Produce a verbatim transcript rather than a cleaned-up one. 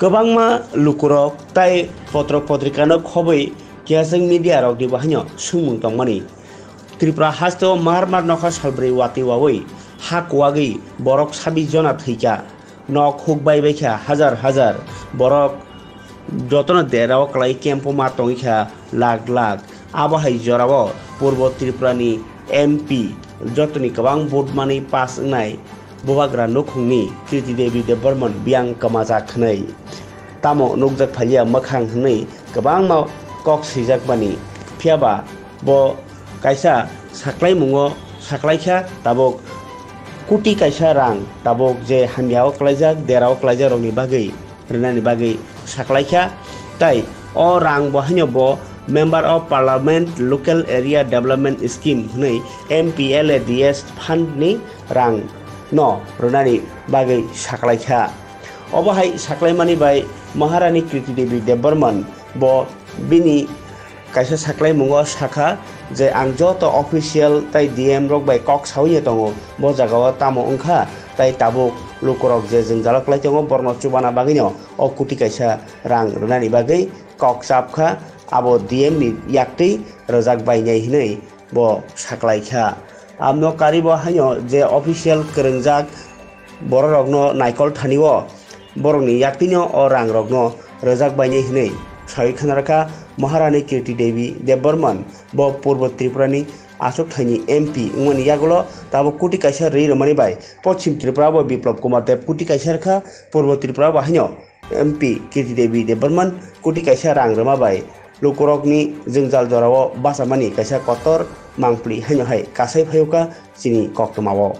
Kwbangma lukurok tai potrok potrikano khobwi kiyaswk media rokni bo haino swngmung tongmani. Tripura hasteo mar mar nokha salbrwi watwi wawi ha kuwagwi borok sabi jona thwikha. Nok huk bai baikha hajar hajar borok, jotono derao kwlai camp-o ma tongwikha lakh lakh. Abo hai jorao Purbo Tripurani M P jotoni kwbang vote manwi pass wngnai Bubagra nukhungni Kriti Devi Debbarman biyang kwmajak hwnwi. Tamo nukjak phaliya mwkhang hwnwi kwbangma kok swijak mani. Phiyaba bo kaisa saklaimungo saklaikha, tabuk kuti kaisa rang tabuk je hamyao klaijak, derao klaijak rokni bagwi rwnani bagwi saklaikha. Tai o rang bo haino bo Member of Parliament Local Area Development Scheme hwnwi M P L A D S fund ni rang no rwnani bagwi saklaikha. Obo hai saklaimani bai Maharani Kriti Devi Debbarman bo bini kaisa saklaimungo sakha je, "Ang joto official tai D M rok bai kok sawi tongo, bo jagao tamo wngkha, tai tabuk lukurok je jwngjalo klai tongo, borokno chubana bagwino o kuti kaisa rang rwnani bagwi kok chapkha, abo D M ni yaktwi rwjak bainai," hwnwi bo saklaikha. Amno karibo haino je official kwrwngjak bororokno naikol thani-o borokni yaktwino o rangrokno rwjak bainai hwnwi sawi khwnarakha Maharani Kirti Devi Debbarman. Bo Purbo Tripurani achukthaini M P wngmani yagulo tabuk kuti kaisa ri rwmani bai Poschim Tripura bo Biplab Kumar Deb kuti kaisa rwkha, Purbo Tripura bo haino M P Kirti Devi Debbarman kuti kaisa rang rwma bai lukurokni jwngjal jorao bachamani kaisa kotor mangpli haino hai kasai phaiwkha chini koktwmao.